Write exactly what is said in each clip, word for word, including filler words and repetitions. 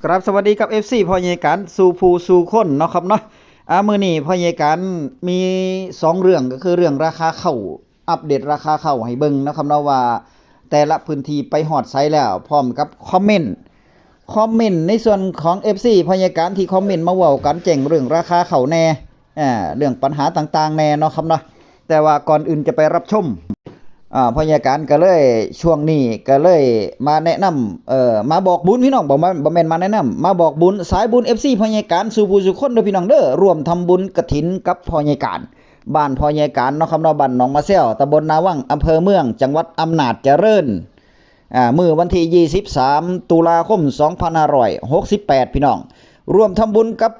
ครับ สวัสดีครับ เอฟซี พ่อใหญ่การสู่ผู้สู่คนเนาะครับเนาะ อ่า มื้อนี้พ่อใหญ่การมีสองเรื่อง ก็คือเรื่องราคาข้าว อัปเดตราคาข้าวให้เบิ่งเนาะครับเนาะ ว่าแต่ละพื้นที่ไปฮอดไสแล้ว พร้อมกับคอมเมนต์ คอมเมนต์ในส่วนของ เอฟซี พ่อใหญ่การที่คอมเมนต์มาเว้ากันแจ้งเรื่องราคาข้าวแหน่ อ่า เรื่องปัญหาต่างๆแหน่เนาะครับเนาะ แต่ว่าก่อนอื่นจะไปรับชม อ่า พ่อใหญ่การก็เลย ช่วงนี้ก็เลยมาแนะนำ เอ่อ มาบอกบุญพี่น้อง บ่มา บ่แม่นมาแนะนำ มาบอกบุญ สายบุญ เอฟซี พ่อใหญ่การสู่ผู้สู่คนเด้อพี่น้องเด้อ ร่วมทำบุญกฐินกับพ่อใหญ่การ บ้านพ่อใหญ่การเนาะครับเนาะ บ้านหนองมะแซว ตำบลนาวัง อำเภอเมือง จังหวัดอำนาจเจริญ อ่า มื้อวันที่ยี่สิบสาม ตุลาคม สองพันห้าร้อยหกสิบแปด พี่น้อง ร่วมทำบุญกับ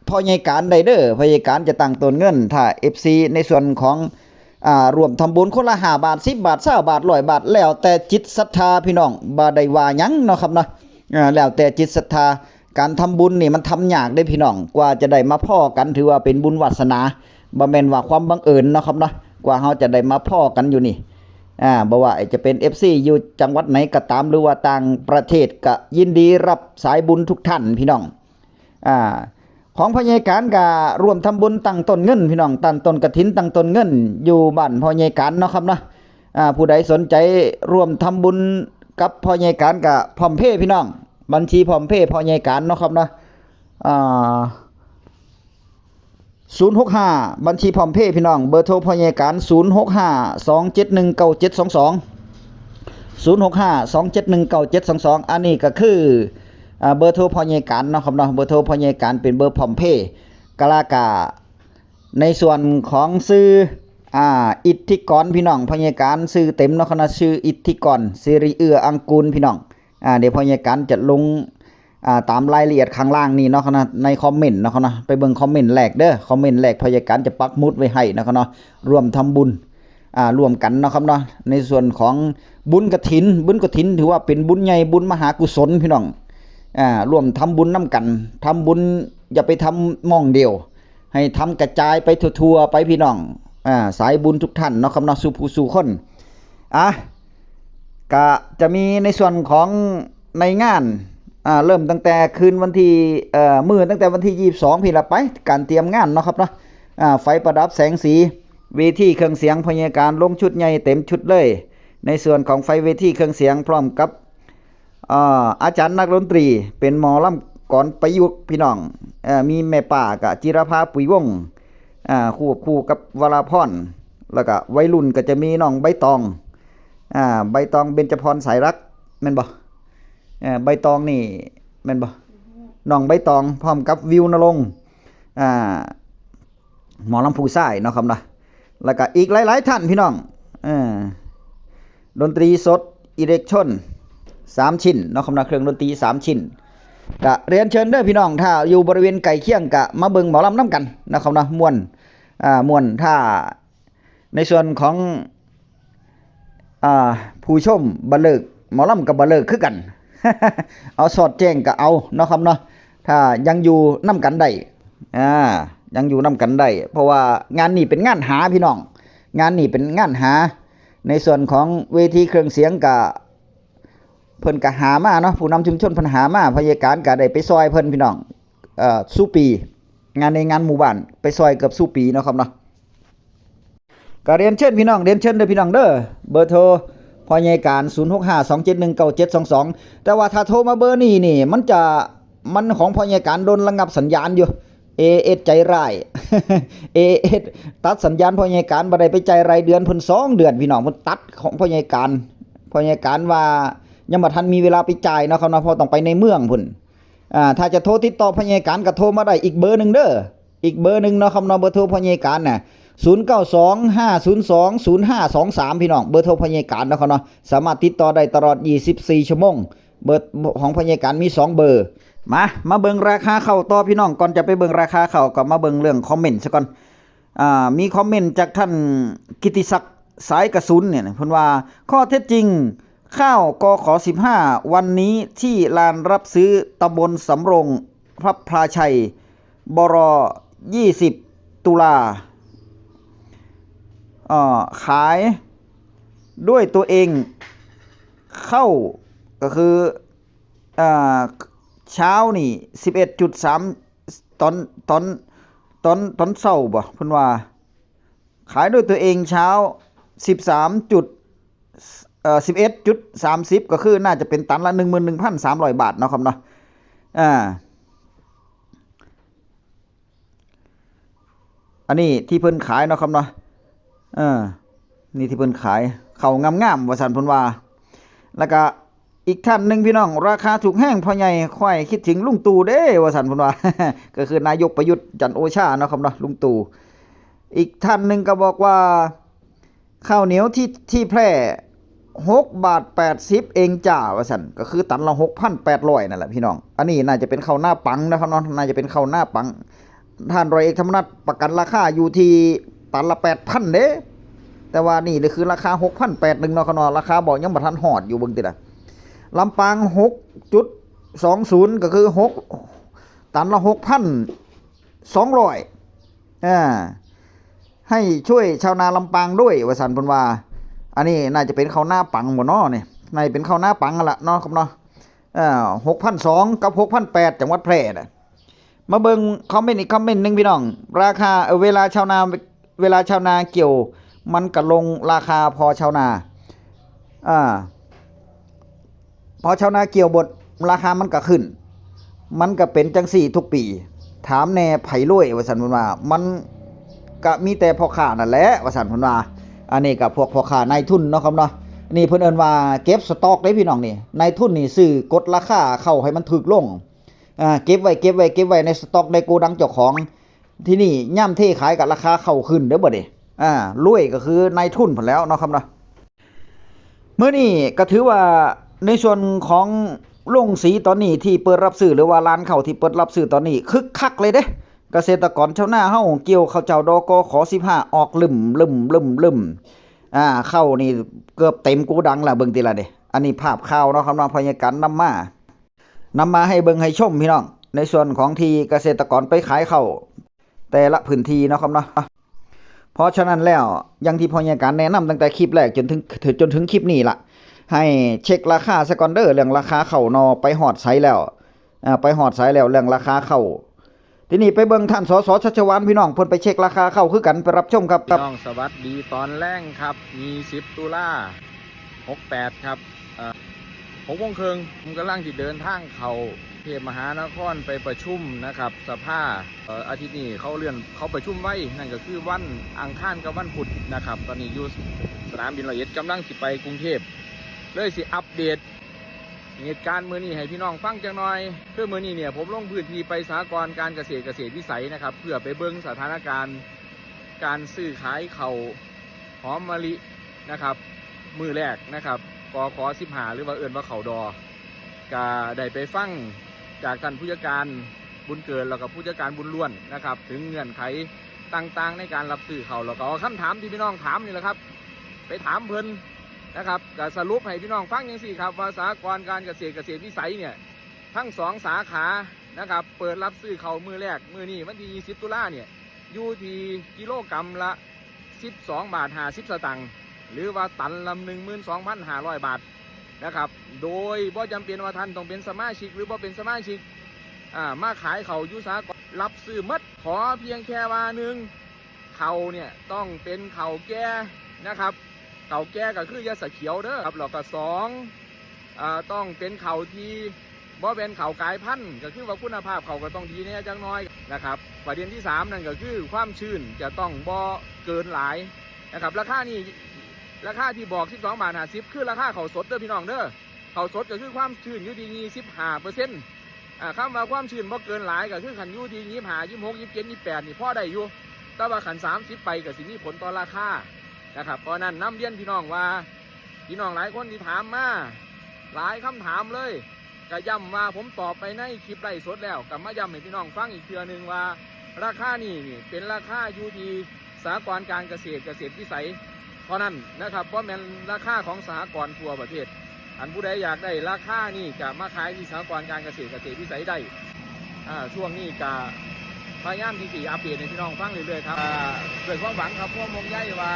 พ่อใหญ่การได้เด้อ พ่อใหญ่การจะตั้งต้นเงิน ถ้า เอฟซี ในส่วนของ อ่า ร่วมทำบุญคนละห้าบาท สิบบาท ซาวบาท ร้อยบาท แล้วแต่จิตศรัทธาพี่น้อง บ่ได้ว่าหยังเนาะครับเนาะ อ่า แล้วแต่จิตศรัทธา การทำบุญนี่มันทำยากเด้พี่น้อง กว่าจะได้มาพ้อกันถือว่าเป็นบุญวาสนา บ่แม่นว่าความบังเอิญเนาะครับเนาะ กว่าเฮาจะได้มาพ้อกันอยู่นี่ อ่า บ่ว่าจะเป็น เอฟซี อยู่จังหวัดไหนก็ตาม หรือว่าต่างประเทศก็ยินดีรับสายบุญทุกท่านพี่น้อง อ่า ของพ่อใหญ่การก็ร่วมทำบุญตั้งต้นเงินพี่น้อง ตั้งต้นกฐิน ตั้งต้นเงิน อยู่บ้านพ่อใหญ่การเนาะครับเนาะ อ่า ผู้ใดสนใจร่วมทำบุญกับพ่อใหญ่การก็ PromptPay พี่น้อง บัญชี PromptPay พ่อใหญ่การเนาะครับเนาะ อ่า ศูนย์หกห้า บัญชี PromptPay พี่น้อง เบอร์โทรพ่อใหญ่การ ศูนย์หกห้า สองเจ็ดหนึ่ง เก้าเจ็ดสองสอง ศูนย์หกห้า สองเจ็ดหนึ่ง เก้าเจ็ดสองสอง อันนี้ก็คือ อ่า เบอร์โทรพ่อใหญ่การเนาะครับเนาะ เบอร์โทรพ่อใหญ่การเป็นเบอร์ PromptPay กะลากะ ในส่วนของชื่อ อ่า อิทธิกรพี่น้อง พ่อใหญ่การชื่อเต็มเนาะครับเนาะ ชื่ออิทธิกร สิริเอื้ออังกูลพี่น้อง อ่า เดี๋ยวพ่อใหญ่การจะลง อ่า ตามรายละเอียดข้างล่างนี่เนาะครับเนาะ ในคอมเมนต์เนาะครับเนาะ ไปเบิ่งคอมเมนต์แรกเด้อ คอมเมนต์แรกพ่อใหญ่การจะปักหมุดไว้ให้เนาะครับเนาะ ร่วมทำบุญ อ่า ร่วมกันเนาะครับเนาะ ในส่วนของบุญกฐิน บุญกฐินถือว่าเป็นบุญใหญ่ บุญมหากุศลพี่น้อง อ่า ร่วมทำบุญนำกัน ทำบุญอย่าไปทำหม่องเดียว ให้ทำกระจายไปทั่วๆไปพี่น้อง อ่า สายบุญทุกท่านเนาะครับเนาะ สู่ผู้สู่คน อ่ะ ก็จะมีในส่วนของในงาน อ่า เริ่มตั้งแต่คืนวันที่ เอ่อ มื้อตั้งแต่วันที่ยี่สิบสองพี้ละไป การเตรียมงานเนาะครับเนาะ อ่า ไฟประดับแสงสี เวทีเครื่องเสียงพ่อใหญ่การลงชุดใหญ่เต็มชุดเลย ในส่วนของไฟเวทีเครื่องเสียงพร้อมกับ อ่า อาจารย์นักดนตรี เป็นหมอลำกลอนประยุกต์พี่น้อง เอ่อ มีแม่ป้ากะจิรภา ปุ๋ยวงศ์ อ่า ควบคู่กับวราพร แล้วก็วัยรุ่นก็จะมีน้องใบตอง อ่า ใบตอง เบญจพร สายรัก แม่นบ่ เอ่อ ใบตองนี่ แม่นบ่ น้องใบตอง พร้อมกับวิวณรงค์ อ่า หมอลำผู้ชายเนาะครับเนาะ แล้วก็อีกหลายๆท่านพี่น้อง เออ ดนตรีสด อิเล็กโทรน สามชิ้นเนาะครับเนาะ เครื่องดนตรีสามชิ้น ก็เรียนเชิญเด้อพี่น้อง ถ้าอยู่บริเวณใกล้เคียงก็มาเบิ่งหมอลำนำกันนะครับเนาะ ม่วน อ่า ม่วน ถ้าในส่วนของ อ่า ผู้ชมบ่เลิก หมอลำก็บ่เลิกคือกัน เอาสอดแจ้งก็เอาเนาะครับเนาะ ถ้ายังอยู่นำกันได้ อ่า ยังอยู่นำกันได้ เพราะว่างานนี้เป็นงานหาพี่น้อง งานนี้เป็นงานหา ในส่วนของเวทีเครื่องเสียงก็ เพิ่นก็หามาเนาะ ผู้นำชุมชนเพิ่นหามา พ่อใหญ่การก็ได้ไปซอยเพิ่นพี่น้อง เอ่อ สู่ปี งานในงานหมู่บ้าน ไปซอยเกือบสู่ปีเนาะครับเนาะ ก็เรียนเชิญพี่น้อง เรียนเชิญเด้อพี่น้องเด้อ เบอร์โทรพ่อใหญ่การ ศูนย์หกห้า สองเจ็ดหนึ่ง เก้าเจ็ดสองสอง แต่ว่าถ้าโทรมาเบอร์นี้นี่ มันจะ มันของพ่อใหญ่การโดนระงับสัญญาณอยู่ เอเอส ใจร้าย เอเอส ตัดสัญญาณพ่อใหญ่การ บ่ได้ไปจ่ายรายเดือนเพิ่นสองเดือนพี่น้อง เพิ่นตัดของพ่อใหญ่การ พ่อใหญ่การว่ายังบ่ทันมีเวลาไปจ่ายเนาะครับเนาะ เพราะต้องไปในเมืองพุ้น อ่า ถ้าจะโทรติดต่อพ่อใหญ่การก็โทรมาได้อีกเบอร์หนึ่งเด้อ อีกเบอร์หนึ่งเนาะครับเนาะ เบอร์โทรพ่อใหญ่การน่ะ ศูนย์เก้าสอง ห้าศูนย์สอง ศูนย์ห้าสองสาม พี่น้อง เบอร์โทรพ่อใหญ่การเนาะครับเนาะ สามารถติดต่อได้ตลอดยี่สิบสี่ชั่วโมง เบอร์ของพ่อใหญ่การมีสองเบอร์ มา มาเบิ่งราคาข้าวต่อพี่น้อง ก่อนจะไปเบิ่งราคาข้าวก็มาเบิ่งเรื่องคอมเมนต์ซะก่อน อ่า มีคอมเมนต์จากท่านกิติศักดิ์ สายกระสุนเนี่ย เพิ่นว่า ข้อเท็จจริง ข้าว กข สิบห้า วันนี้ที่ลานรับซื้อตำบลสำโรง พระพลาชัย บร ยี่สิบ ตุลา เอ่อ ขายด้วยตัวเอง เข้า ก็คือ อ่า เช้านี่ สิบเอ็ดจุดสาม ตอน ตอน ตอน ตอนเช้าบ่ เพิ่นว่า ขายด้วยตัวเองเช้า สิบสามจุด เอ่อ สิบเอ็ดจุดสามสิบ ก็คือน่าจะเป็นตันละ หนึ่งหมื่นหนึ่งพันสามร้อย บาทเนาะครับเนาะ อ่า อันนี้ที่เพิ่นขายเนาะครับเนาะ เออ นี่ที่เพิ่นขาย เข้างามๆ ว่าซั่นเพิ่นว่า แล้วก็อีกท่านหนึ่งพี่น้อง ราคาถูกแฮงพ่อใหญ่ ข้อยคิดถึงลุงตู่เด้ ว่าซั่นเพิ่นว่า ก็คือนายกประยุทธ์จันทร์โอชาเนาะครับเนาะ ลุงตู่ อีกท่านหนึ่งก็บอกว่า ข้าวเหนียวที่ ที่แพร่ หกบาทแปดสิบ เองจ้า ว่าซั่น ก็คือตันละ หกพันแปดร้อย นั่นแหละพี่น้อง อันนี้น่าจะเป็นข้าวนาปังนะครับเนาะ น่าจะเป็นข้าวนาปัง ท่านร้อยเอกธรรมนัสประกันราคาอยู่ที่ตันละ แปดพัน เด้ แต่ว่านี่คือราคา หกพันแปดหนึ่ง เนาะครับเนาะ ราคาบ่ยังบ่ทันฮอดอยู่ เบิ่งติล่ะ ลำปาง หกจุดสองศูนย์ ก็คือ หก ตันละ หกพันสองร้อย อ่า ให้ช่วยชาวนาลำปางด้วย ว่าซั่นเพิ่นว่า อันนี้น่าจะเป็นข้าวนาปังบ่เนาะนี่ น่าจะเป็นข้าวนาปังนั่นล่ะเนาะครับเนาะ เอ่อ หกพันสอง กับ หกพันแปด จังหวัดแพร่น่ะ มาเบิ่งคอมเมนต์อีกคอมเมนต์หนึ่งพี่น้อง ราคา เอ่อ เวลาชาวนา เวลาชาวนาเกี่ยว มันก็ลงราคาพอชาวนา อ่า พอชาวนาเกี่ยวเบิด ราคามันก็ขึ้น มันก็เป็นจั่งซี้ทุกปี ถามแหน่ไผรวย ว่าซั่นเพิ่นว่า มันก็มีแต่พ่อค้านั่นแหละ ว่าซั่นเพิ่นว่า อันนี้ก็พวกพ่อค้านายทุนเนาะครับเนาะ นี่เพิ่นเอิ้นว่าเก็บสต็อกเด้พี่น้องนี่ นายทุนนี่ซื้อกดราคาข้าวให้มันถูกลง อ่า เก็บไว้ เก็บไว้ เก็บไว้ในสต็อกในโกดังเจ้าของ ทีนี้ยามเทขายก็ราคาข้าวขึ้นเด้อบัดนี้ อ่า รวยก็คือนายทุนพู้นแหล้วเนาะครับเนาะ มื้อนี้ก็ถือว่าในส่วนของโรงสีตอนนี้ที่เปิดรับซื้อ หรือว่าร้านข้าวที่เปิดรับซื้อตอนนี้คึกคักเลยเด้ เกษตรกรชาวนาเฮาเกี่ยวข้าวเจ้า ดกข สิบห้า ออกลึมลึมลึมลึม อ่า ข้าวนี่เกือบเต็มโกดังแล้ว เบิ่งติล่ะเด้ อันนี้ภาพข่าวเนาะครับเนาะ พยากรณ์นำมา นำมาให้เบิ่งให้ชมพี่น้อง ในส่วนของที่เกษตรกรไปขายข้าวแต่ละพื้นที่เนาะครับเนาะ เพราะฉะนั้นแล้ว อย่างที่พยากรณ์แนะนำตั้งแต่คลิปแรกจนถึง จนถึงคลิปนี้ล่ะ ให้เช็คราคาซะก่อนเด้อ เรื่องราคาข้าวนอไปฮอดไสแล้ว อ่า ไปฮอดไสแล้ว เรื่องราคาข้าว ทีนี้ไปเบิ่งท่าน สส ชัชวาล พี่น้อง เพิ่นไปเช็คราคาข้าวคือกัน ไปรับชมครับ พี่น้อง สวัสดีตอนแลงครับ ยี่สิบ ตุลา หกแปด ครับ เอ่อ หกโมงครึ่ง ผมกำลังสิเดินทางเข้ากรุงเทพมหานครไปประชุมนะครับ สภา เอ่อ อาทิตย์นี้เขาเลื่อน เขาประชุมไว นั่นก็คือวันอังคารกับวันพุธนะครับ ตอนนี้อยู่สนามบินร้อยเอ็ด กำลังสิไปกรุงเทพ เลยสิอัปเดตเหตุการณ์มื้อนี้ให้พี่น้องฟังจักหน่อย คือมื้อนี้เนี่ยผมลงพื้นที่ไปสหกรณ์การเกษตรเกษตรวิสัยนะครับ เพื่อไปเบิ่งสถานการณ์การซื้อขายข้าวหอมมะลินะครับ มื้อแรกนะครับ กข สิบห้า หรือว่าเอิ้นว่าข้าวดอ ก็ได้ไปฟังจากท่านผู้จัดการบุญเกิด แล้วก็ผู้จัดการบุญล้วนนะครับ ถึงเงื่อนไขต่างๆ ในการรับซื้อข้าว แล้วก็เอาคำถามที่พี่น้องถามนี่แหละครับ ไปถามเพิ่นนะครับ ก็สรุปให้พี่น้องฟังจั่งซี้ครับ ว่าสหกรณ์การเกษตรเกษตรวิสัยเนี่ย ทั้งสองสาขานะครับ เปิดรับซื้อข้าวมื้อแรก มื้อนี้วันที่ ยี่สิบ ตุลาเนี่ย อยู่ที่กิโลกรัมละ สิบสอง บาท ห้าสิบ สตางค์ หรือว่าตันละ หนึ่งหมื่นสองพันห้าร้อย บาทนะครับ โดยบ่จำเป็นว่าท่านต้องเป็นสมาชิกหรือบ่เป็นสมาชิก อ่า มาขายข้าวอยู่สหกรณ์ รับซื้อหมด ขอเพียงแค่ว่า หนึ่ง ข้าวเนี่ยต้องเป็นข้าวแก่นะครับ ข้าวแก่ก็คืออย่าสะเขียวเด้อครับ แล้วก็ สอง อ่า ต้องเป็นข้าวที่บ่เป็นข้าวกลายพันธุ์ ก็คือว่าคุณภาพข้าวก็ต้องดีแหน่จักหน่อยนะครับ ประเด็นที่สามนั่นก็คือความชื้นจะต้องบ่เกินหลายนะครับ ราคานี่ ราคาที่บอก สิบสอง บาท ห้าสิบ คือราคาข้าวสดเด้อพี่น้องเด้อ ข้าวสดก็คือความชื้นอยู่ที่ ยี่สิบห้าเปอร์เซ็นต์ อ่า คำว่าความชื้นบ่เกินหลายก็คือคันอยู่ที่ ยี่สิบห้า ยี่สิบหก ยี่สิบเจ็ด ยี่สิบแปด นี่พอได้อยู่ แต่ว่าคัน สามสิบ ไปก็สิมีผลต่อราคานะครับ เพราะฉะนั้นนำเรียนพี่น้องว่า พี่น้องหลายคนที่ถามมา หลายคำถามเลย ก็ย้ำว่าผมตอบไปในคลิปไลฟ์สดแล้ว ก็มาย้ำให้พี่น้องฟังอีกเทื่อหนึ่งว่า ราคานี่นี่เป็นราคาอยู่ที่สหกรณ์การเกษตร เกษตรวิสัยเท่านั้นนะครับ บ่แม่นราคาของสหกรณ์ทั่วประเทศ อันผู้ใดอยากได้ราคานี่ก็มาขายที่สหกรณ์การเกษตร เกษตรวิสัยได้ อ่า ช่วงนี้ก็พยายามที่สิอัปเดตให้พี่น้องฟังเรื่อยๆครับ อ่า ด้วยความหวังครับ ความห่วงใยว่า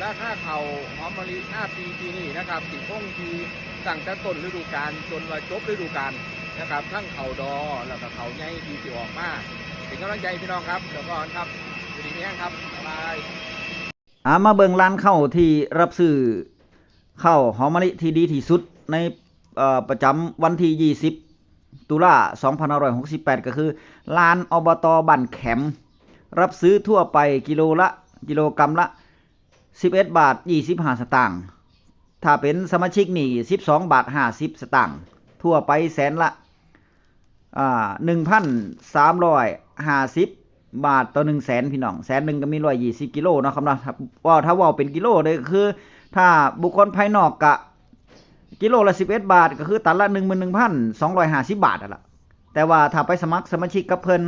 ราคาข้าวหอมมะลิหน้าปีปีนี้นะครับ สิคงที่ ตั้งแต่ต้นฤดูกาลจนว่าจบฤดูกาลนะครับ ทั้งข้าวดอแล้วก็ข้าวใหญ่ที่สิออกมา เป็นกำลังใจพี่น้องครับ แล้วก็ครับ อยู่ดีมีแฮงครับ บ๊ายบาย อ่า มาเบิ่งร้านข้าวที่รับซื้อข้าวหอมมะลิที่ดีที่สุดใน เอ่อ ประจำวันที่ยี่สิบ ตุลา สองพันห้าร้อยหกสิบแปด ก็คือร้าน อบต. บ้านแขม รับซื้อทั่วไปกิโลละ กิโลกรัมละ สิบเอ็ดบาทยี่สิบห้าสตางค์ ถ้าเป็นสมาชิกนี่ สิบสองบาทห้าสิบสตางค์ ทั่วไปแสนละ อ่า หนึ่งพันสามร้อยห้าสิบ บาทต่อหนึ่งแสน พี่น้อง แสนหนึ่งก็มีร้อยยี่สิบกิโลเนาะครับเนาะ ถ้าเว้า ถ้าเว้าเป็นกิโลเลยก็คือ ถ้าบุคคลภายนอกก็กิโลละสิบเอ็ดบาท ก็คือตันละหนึ่งหมื่นหนึ่งพันสองร้อยห้าสิบบาทนั่นล่ะ แต่ว่าถ้าไปสมัครสมาชิกกับเพิ่น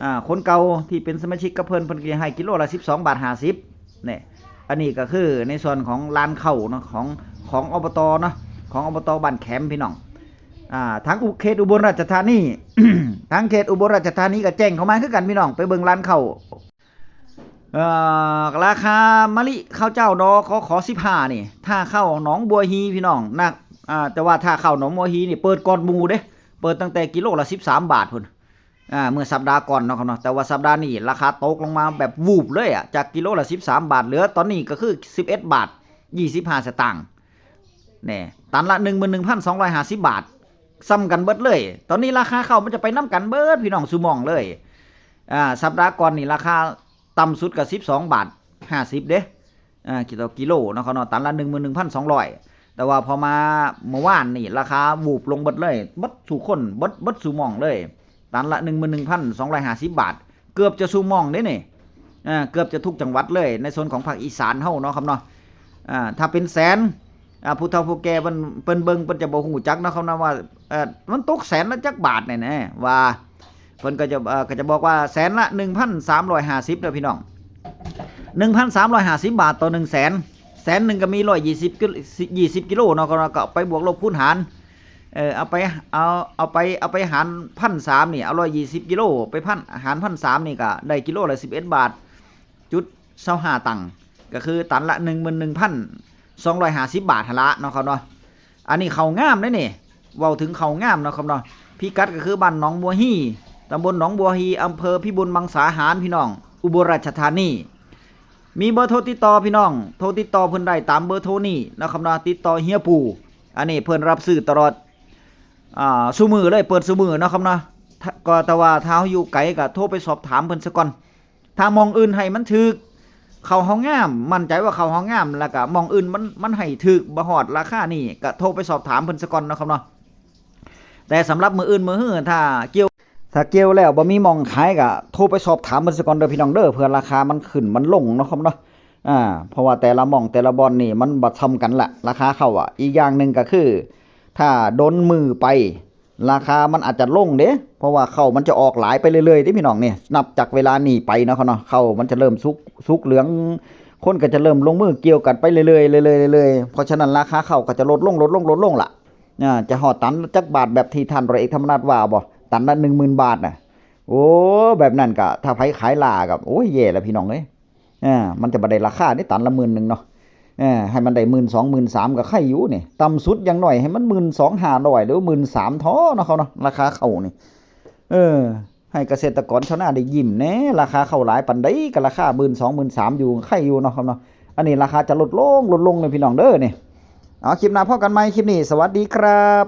อ่า คนเก่าที่เป็นสมาชิกกับเพิ่น เพิ่นก็ให้กิโลละสิบสองบาทห้าสิบ เนี่ย อันนี้ก็คือในส่วนของร้านข้าวเนาะ ของ ของ อบต. เนาะ ของ อบต. บ้านแขม พี่น้อง อ่า ทางอุ- เขตอุบลราชธานี ทางเขตอุบลราชธานีก็แจ้งเข้ามาคือกันพี่น้อง ไปเบิ่งร้านข้าว เอ่อ ราคามะลิข้าวเจ้า นขข สิบห้านี่ ถ้าข้าวหนองบัวฮีพี่น้องนะ อ่า แต่ว่าถ้าข้าวหนองบัวฮีนี่เปิดก่อนหมู่เด้ เปิดตั้งแต่กิโลละสิบสามบาทพุ้น อ่า เมื่อสัปดาห์ก่อนเนาะครับเนาะ แต่ว่าสัปดาห์นี้ราคาตกลงมาแบบวูบเลยอะ จากกิโลละสิบสามบาท เหลือตอนนี้ก็คือสิบเอ็ดบาทยี่สิบห้าสตางค์ เนี่ย ตันละหนึ่งหมื่นหนึ่งพันสองร้อยห้าสิบบาท ซ้ำกันเบิดเลย ตอนนี้ราคาข้าวมันจะไปนำกันเบิดพี่น้อง ซุหม่องเลย อ่า สัปดาห์ก่อนนี่ราคาต่ำสุดก็สิบสองบาทห้าสิบเด้ อ่า กิโล กิโลเนาะครับเนาะ ตันละหนึ่งหมื่นหนึ่งพันสองร้อย แต่ว่าพอมาเมื่อวานนี่ราคาวูบลงเบิดเลย เบิดซุคน เบิด เบิดซุหม่องเลย ตันละหนึ่งหมื่นหนึ่งพันสองร้อยห้าสิบบาท เกือบจะซุหม่องเด้นี่ อ่า เกือบจะทุกจังหวัดเลย ในโซนของภาคอีสานเฮาเนาะครับเนาะ อ่า ถ้าเป็นแสน อ่า ผู้เฒ่าผู้แก่เพิ่น เพิ่นเบิ่ง เพิ่นจะบ่ฮู้จักเนาะครับเนาะ ว่า เอ่อ มันตกแสนละจักบาทเนี่ยนะ ว่า เพิ่นก็จะ เอ่อ ก็จะบอกว่าแสนละหนึ่งพันสามร้อยห้าสิบเด้อพี่น้อง หนึ่งพันสามร้อยห้าสิบบาทต่อหนึ่งแสน แสนหนึ่งก็มีร้อยยี่สิบกิโล ยี่สิบกิโลเนาะ ก็ ก็ไปบวกลบคูณหาร เออ เอาไป เอา เอาไป เอาไปหารพันสามนี่ เอาร้อยยี่สิบกิโล ไปพัน หารพันสามนี่ก็ได้กิโลละสิบเอ็ดบาทจุดซาวห้าตังค์ ก็คือตันละหนึ่งหมื่นหนึ่งพันสองร้อยห้าสิบบาทหั่นละเนาะครับเนาะ อันนี้ข้าวงามเด้นี่ เว้าถึงข้าวงามเนาะครับเนาะ พิกัดก็คือบ้านหนองบัวฮี ตำบลหนองบัวฮี อำเภอพิบูลมังสาหาร พี่น้อง อุบลราชธานี มีเบอร์โทรติดต่อพี่น้อง โทรติดต่อเพิ่นได้ตามเบอร์โทรนี้เนาะครับเนาะ ติดต่อเฮียปู่ อันนี้เพิ่นรับซื้อตลอด อ่า ซุมื้อเลย เปิดซุมื้อเนาะครับเนาะ ถ้า ก็แต่ว่าถ้าเฮาอยู่ไกลก็โทรไปสอบถามเพิ่นซะก่อน ถ้าหม่องอื่นให้มันถืก ข้าวเฮางาม มั่นใจว่าข้าวเฮางาม แล้วก็หม่องอื่นมัน มันให้ถืกบ่ฮอดราคานี่ ก็โทรไปสอบถามเพิ่นซะก่อนเนาะครับเนาะ แต่สำหรับมื้ออื่นมื้อฮื้อ ถ้าเกี่ยว ถ้าเกี่ยวแล้วบ่มีหม่องขายก็โทรไปสอบถามเพิ่นซะก่อนเด้อพี่น้องเด้อ เพื่อราคามันขึ้นมันลงเนาะครับเนาะ อ่า เพราะว่าแต่ละหม่องแต่ละบ่อนนี่มันบ่ซ้ำกันละ ราคาข้าวอะ อีกอย่างหนึ่งก็คือ ถ้าโดนมื้อไป ราคามันอาจจะลงเด้ เพราะว่าข้าวมันจะออกหลายไปเรื่อยๆเด้พี่น้อง นี่ นับจากเวลานี้ไปเนาะครับเนาะ ข้าวมันจะเริ่มสุก สุกเหลือง คนก็จะเริ่มลงมือเกี่ยวกันไปเรื่อยๆเรื่อยๆเรื่อยๆ เพราะฉะนั้นราคาข้าวก็จะลดลง ลดลง ลดลงล่ะ อ่า จะฮอดตันจักบาทแบบที่ท่านร้อยเอกธรรมนัฐว่าบ่ ตันละหนึ่งหมื่นบาทน่ะ โอ้ แบบนั้นก็ถ้าไผขายล้าก็ โอ้ย แย่แล้วพี่น้องเอ้ย อ่า มันจะบ่ได้ราคาเด้ ตันละหมื่นหนึ่งเนาะ เออ ให้มันได้หมื่นสอง หมื่นสามก็ไคอยู่นี่ ต่ำสุดอย่างน้อยให้มันหมื่นสองห้าร้อย หรือหมื่นสามเถาะเนาะครับเนาะ ราคาข้าวนี่ เออ ให้เกษตรกรชาวนาได้ยิ้มแหน่ ราคาข้าวหลายปานใดก็ราคาหมื่นสอง หมื่นสามอยู่ ไคอยู่เนาะครับเนาะ อันนี้ราคาจะลดลง ลดลงเลยพี่น้องเด้อนี่ เอา คลิปหน้าพ้อกันใหม่ คลิปนี้สวัสดีครับ